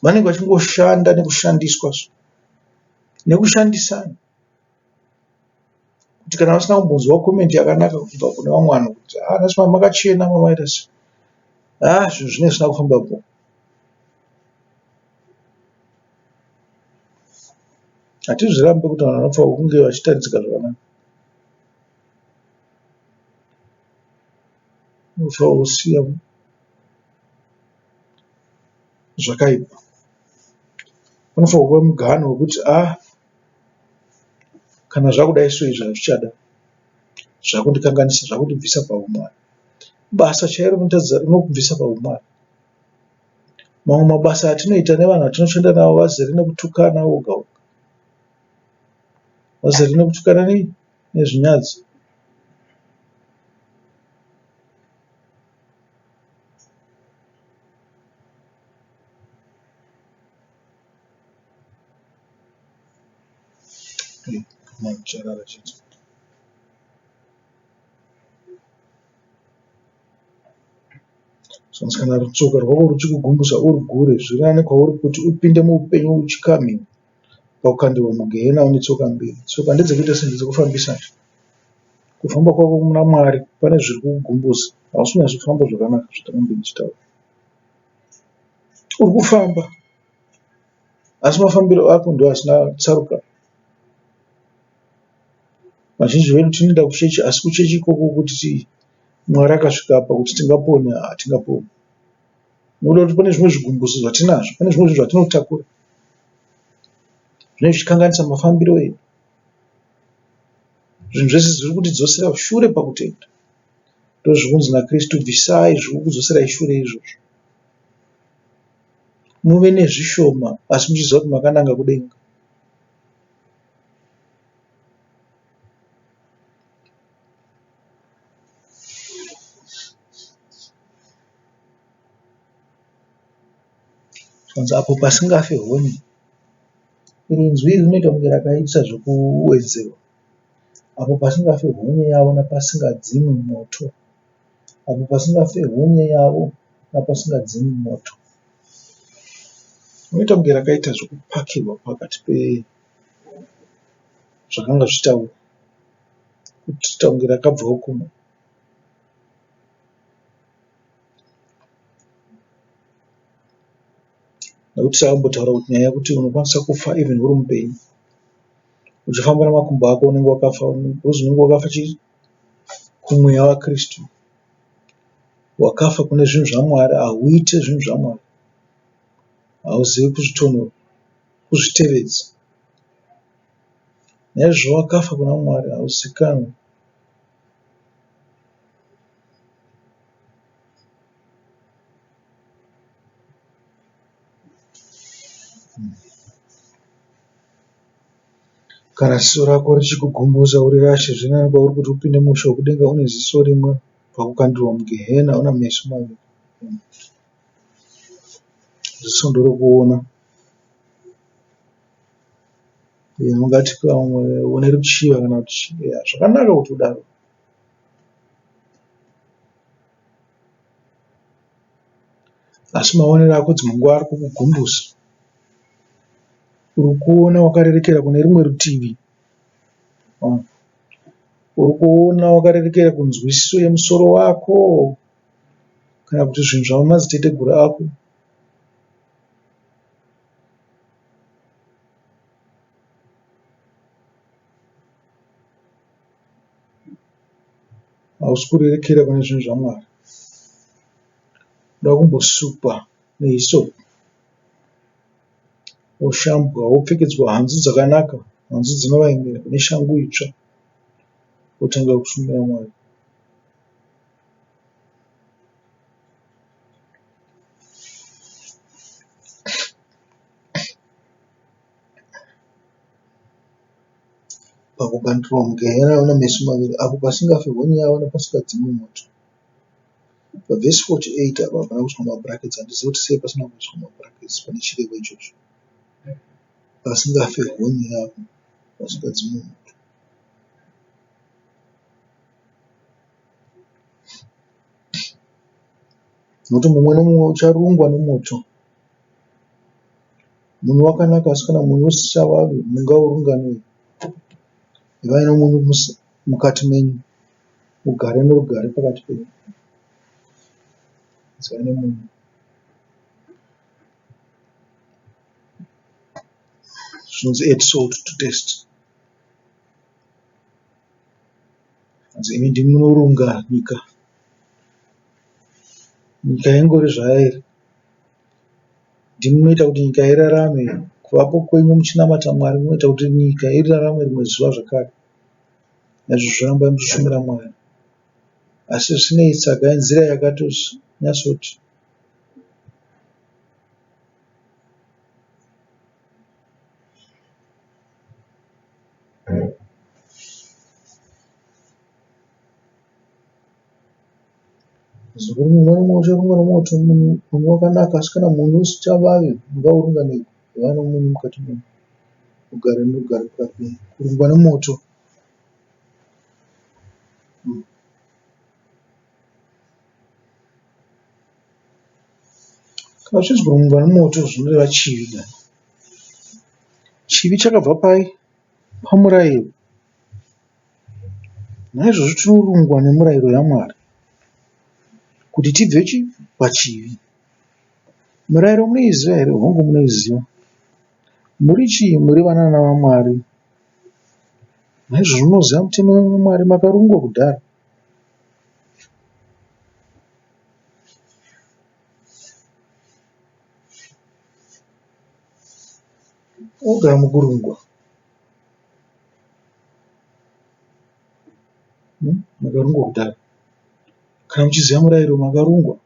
Vanenge vachingoshanda nekushandiswa so nekushandisana kuti kana vasina kumbonzwa komenti yakanaka kubva kune vamwe vanhu kuti haa nhasi makachena mamaita sei haa zvinhu zvinenge zvisina kufamba bho. Hatizvirambe kuti vanhu vanofanirwa kunge vachitaridzika zvakanaka. Unofanirwa kusiya zvakaipa. Panofanirwa kuva muganho wekuti ah kana zvakudai so izvi hazvichada. Zvakundikanganisa zvakundibvisa pahumwari. Basa chairo rinokubvisa pahumwari. Mamwe mabasa atinoita nevanhu vatinoshanda navo vazere nekutukana voga voga. Vazere nekutukana nei? Nezvinyadzi. Zvanzi kana rutsoka rwako ruchikugumbusa urugure, zviri nani kwauri kuti upinde muupenyu uchikamhiwa pakukandirwa mugehena une tsoka mbiri. Tsoka ndedzekuita sei? Ndedzekufambisa. Kufamba kwako muna Mwari pane zviri kukugumbusa. Hausi kunyatsofamba zvakanaka zvatakambenge tichitaura. Uri kufamba asi mafambiro ako ndiwo asina tsarukano. Vazhinji vedu tinoenda kuchechi asi kuchechi ikoko kuti Mwari akasvika apa kuti tingapone hatingaponi. Nokuda kuti pane zvimwe zvigumbuso zvatinazvo, pane zvimwe zvinhu zvatinotakura zvinenge zvichikanganisa mafambiro edu. Zvinhu zvese zviri kutidzosera shure pakutenda. Ndozviri kunzi naKristu bvisai zviri kukudzoserai shure izvozvo. Muve nezvishoma asi muchiziva kuti makananga kudenga. Zvanzi apo pasingafi honye. Iri inzwi iri rinoita kunge rakaita zvekuwedzerwa. Apo pasingafi honye yavo napasingadzimwi moto. Apo pasingafi honye yavo napasingadzimwi moto. Rinoita kunge rakaita zvekupakirwa pakati pezvakanga zvichitaurwa. Kuita kunge rakabvawo kumwe. Nekuti takambotaura kuti nyaya yekuti unokwanisa kufa even uri mupenyu. Uchifamba nemakumbo ako unenge wakafa because unenge wakafa chii? Kumweya waKristu. Wakafa kune zvinhu zvaMwari hauite zvinhu zvaMwari. Hauzivi kuzvitonora, kuzvitevedza. Naizvozvo wakafa kuna Mwari hauzikanwi. Kana ziso rako richikugumbusa urirashe, zviri nani kwauri kuti upinde muushe hwokudenga une ziso rimwe pakukandirwa mugehena una meso maviri. Ziso nderekuona. Ungati pamwe une ruchiva kana kuti chii zvakanaka kuti udaro. Asi maonero ako dzimwe nguva ari kukugumbusa. Uri kuona wakarerekera kune rumwe rutivi. Uri kuona wakarerekera kunzwisiso yemusoro wako kana kuti zvinhu zvamadziteteguru ako. Hausi kurerekera kune zvinhu zvaMwari. Unoda kumbosukwa nehisopu woshambwa wopfekedzwa hanzu dzakanaka, hanzu dzinovaimira neshangu itsva wotanga kushumira Mwari. Pakukandirwa mugehena una meso maviri apo pasingafi honye yavo napasingadzimwi moto. Pavhesi 48 apa hapana kuiswa mabrackets handizivi kuti sei pasina kuiswa mabrackets pane chirevo ichocho. Pasingafi honye yavo pasingadzimwi moto. Nokuti mumwe nomumwe ucharungwa nomoto. Munyu wakanaka asi kana munyu usisavavi mungaurunga nei? Ivai nomunyu mukati menyu mugare norugare pakati penyu. Ivai nomunyu. Zvinonzi add salt to taste. Hanzi imi ndimi munorunga nyika. Nyika ingori zvairi. Ndimi munoita kuti nyika irarame. Kuvapo kwenyu muchinamata Mwari munoita kuti nyika irarame rimwe zuva zvakare. Naizvozvo rambai muchishumira Mwari. Asi zvisinei tsagai nzira yakatonyatsoti. Muzukuru mumwe nomumwe ucharungwa nomoto, munyu wakanaka, asi kana munyu usingavavi, ungaurunga neiko? Ivai nomunyu mukati menyu, mugare norugare pakati penyu. Kurungwa nomoto. Kana zvichinzi kurungwa nomoto zvinoreva chivi. Chivi chakabva pai? Pamurayiro. Naizvozvo tinorungwa nemurayiro yaMwari kuti tibve chi pachivi. Murayiro munoiziva here? Hongu munoiziva. Muri chii? Muri vanana vaMwari. Naizvozvo munoziva mutemo waMwari makarungwa kudhara. Ogara mukurungwa. Makarungwa kudhara. Kana muchiziva murayiro makarungwa.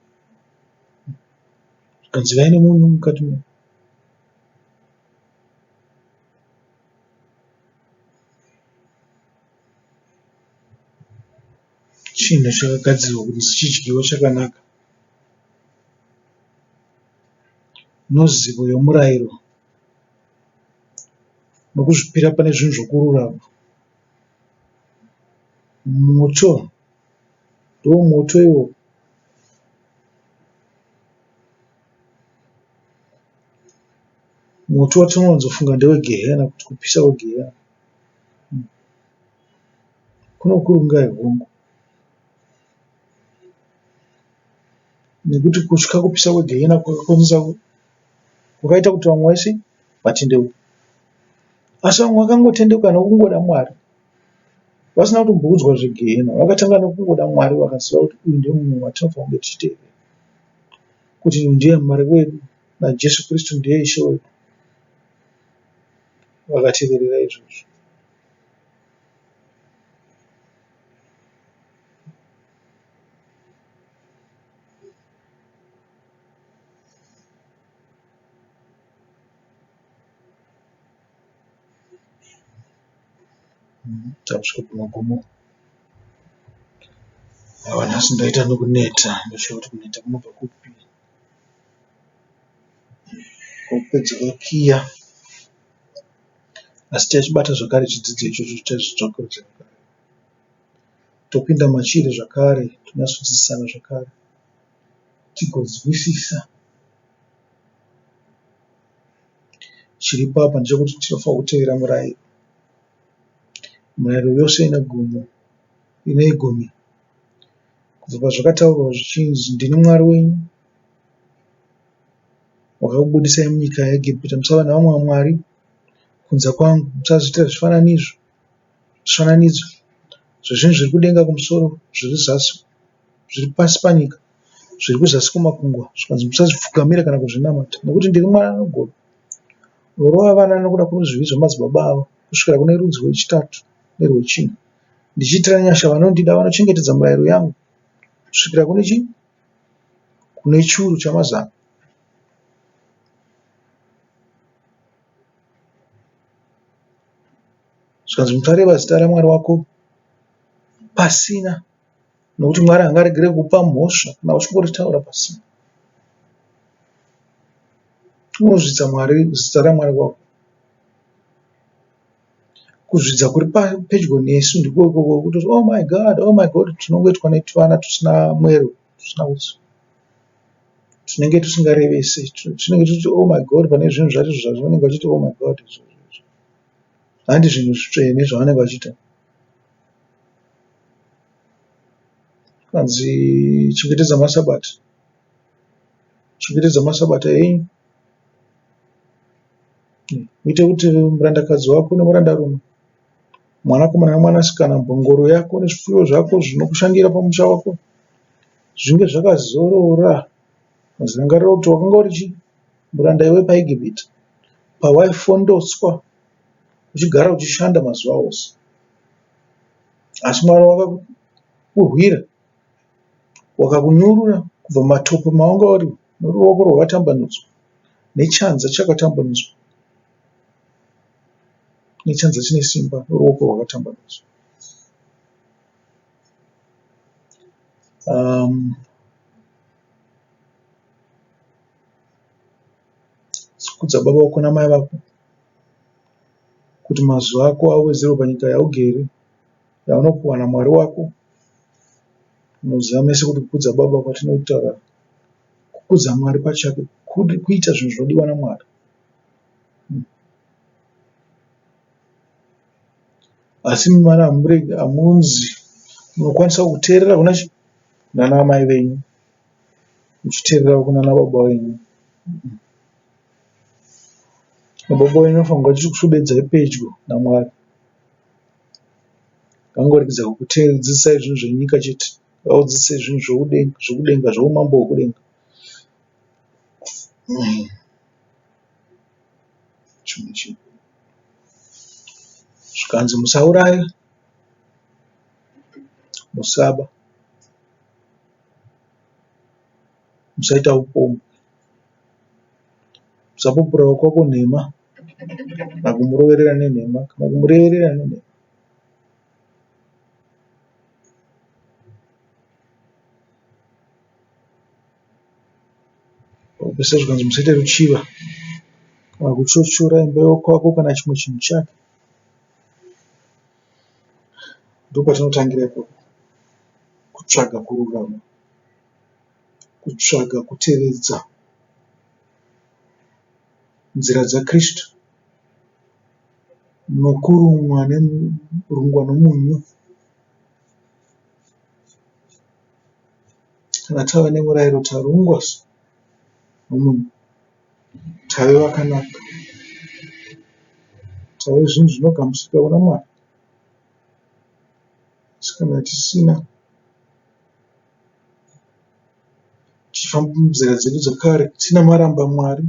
Zvikanzi ivai nemunyu mukati menyu. Chinhu chakagadzirwa kuti chidyiwe chakanaka. Nozivo yomurayiro. Nokuzvipira pane zvinhu zvokururama. Moto ndomoto iwowo. Moto watinowanzofunga ndewegehena kuti kupisa kwegehena. Kunokurungai hongu. Nekuti kutya kupisa kwegehena kwakakonzeresa kwakaita kuti vamwe vese vatendeuke. Asi vamwe vakangotendeuka nokungoda Mwari vasina kutomboudzwa zvegehena vakatanga nokungoda Mwari vakaziva kuti uyu ndiye munhu watinofanira kunge tichiteerera kuti uyu ndiye Mwari wedu naJesu Kristu ndiye Ishe wedu. Vakateverera izvozvo. Takusvika kumagumo. Aiwa nhasi ndaita nokuneta ndoshaya kuti kuneta kunobva kupi. Kwakupedza kakiya. Asi tichachibata zvakare chidzidzo ichocho tichazvitsvakurudza zvakare. Topinda machiri zvakare tonyatsodzidzisana zvakare tigonzwisisa. Chiripo apa ndechekuti tinofanirwa kutevera murayiro. Mirayiro yose ine gumo, ine gumi. Kubva pazvakataurwa zvichinzi ndini Mwari wenyu wakakubudisai munyika yeEgipita musava nevamwe vamwari kunze kwangu. Musazviitira zvifananidzo zvezvinhu zviri kudenga kumusoro, zviri zasi, zviri pasi panyika, zviri kuzasi kwemakungwa. Zvikanzi musazvipfugamira kana kuzvinamata nekuti ndiri Mwari anogona. Unorova vana nokuda kwezvivi zvamadzibaba avo kusvikira kune rudzi rwechitatu nerwechina. Ndichiitira nyasha vanondida vanochengetedza mirayiro yangu kusvikira kune chii? Kune chiuru chamazana. Zvikanzi muchareva zita raMwari wako pasina nokuti Mwari haangaregere kukupa mhosva kana uchingoritaura pasina. Unozvidza Mwari zita raMwari wako. Kuzvidza kuri pedyo nesu ndiko ikoko kwekutoti oh my God, oh my God tinongoitwa netuvana tusina mwero tusina tinenge tisingarevesi tinenge tichiti oh my God pane zvinhu zvacho zvavanenge vachiti oh my God handi zvinhu zvitsvene zvavanenge vachiita. Hanzi chengetedza masabata, chengetedza masabata enyu muite kuti murandakadzi wako nemurandarume, mwanakomana nemwanasikana, mbongoro yako nezvipfuyo zvako zvinokushandira pamusha wako. zvinge zvakazorora. Rangarira kuti wakanga uri chii? Muranda iwe paEgipita, pawaifondotswa uchigara uchishanda mazuva ose. Asi Mwari wakakurwira, wakakunyurura kubva mumatope mawanga uri noruoko rwakatambanudzwa nechanza chakatambanudzwa nechanza chine simba noruoko rwakatambanudzwa. Kudza baba vako namai vako kuti mazuva ako awedzerwe panyika yaugere yaunopiwa naMwari wako. Munoziva mese kuti kukudza baba kwatinotaura kukudza Mwari pachake kuita zvinhu zvinodiwa naMwari. Asi mwana hamuregi hamunzi munokwanisa kuteerera kuna chi kunana amai venyu muchiteerera kunana baba venyu. Baba venyu vanofanirwa vachikuswededzai pedyo naMwari. Vangoregedza kukudzidzisai zvinhu zvenyika chete. Vakudzidzisei zvinhu zvekudenga zveumambo hwekudenga. Chimwe chinhu. Zvikanzi musauraya, musaba, musaita upombwe, musapupura wakwako nhema kana kumuroverera nenhema kana kumureverera nenhema. Pakupedzisira zvikanzi musaite ruchiva kana kuchochora imba yokwako kana chimwe chinhu chake. Ndopatinotangira ipapo kutsvaga kururama, kutsvaga kutevedza nzira dzaKristu nokurumwa nomunyu. Kana tava nemurairo tarungwa nomunyu, tave vakanaka, tave zvinhu zvinogamuchirika kuna Mwari. Asi kana tisina, tichifamba munzira dzedu dzakare tisina maramba Mwari,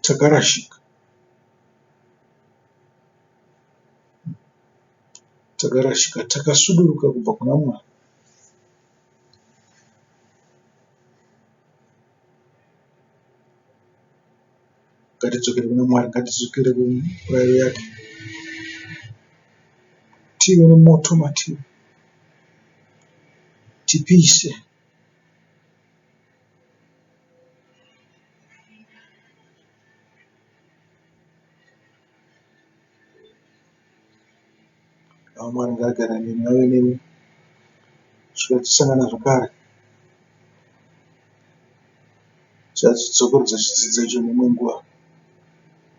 takarashika. Takarashika, takasuduruka kubva kuna Mwari. Ngatidzokere kuna Mwari, ngatidzokere kumurayiro yake. Tive nemoto matiri, tipise. Mwari ngaagare nemi ave nemi kusvika tichisangana zvakare. Tichadzokorodza chidzidzo icho neimwe nguva.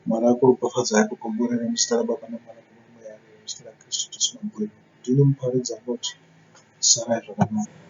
Mwari akuropafadzai akukomborere muzita raBaba naMwanakomana neMweya Mutsvene muzita raKristu Jesu Mambo wedu. Ndini muparidzi anoti sarai zvakanaka.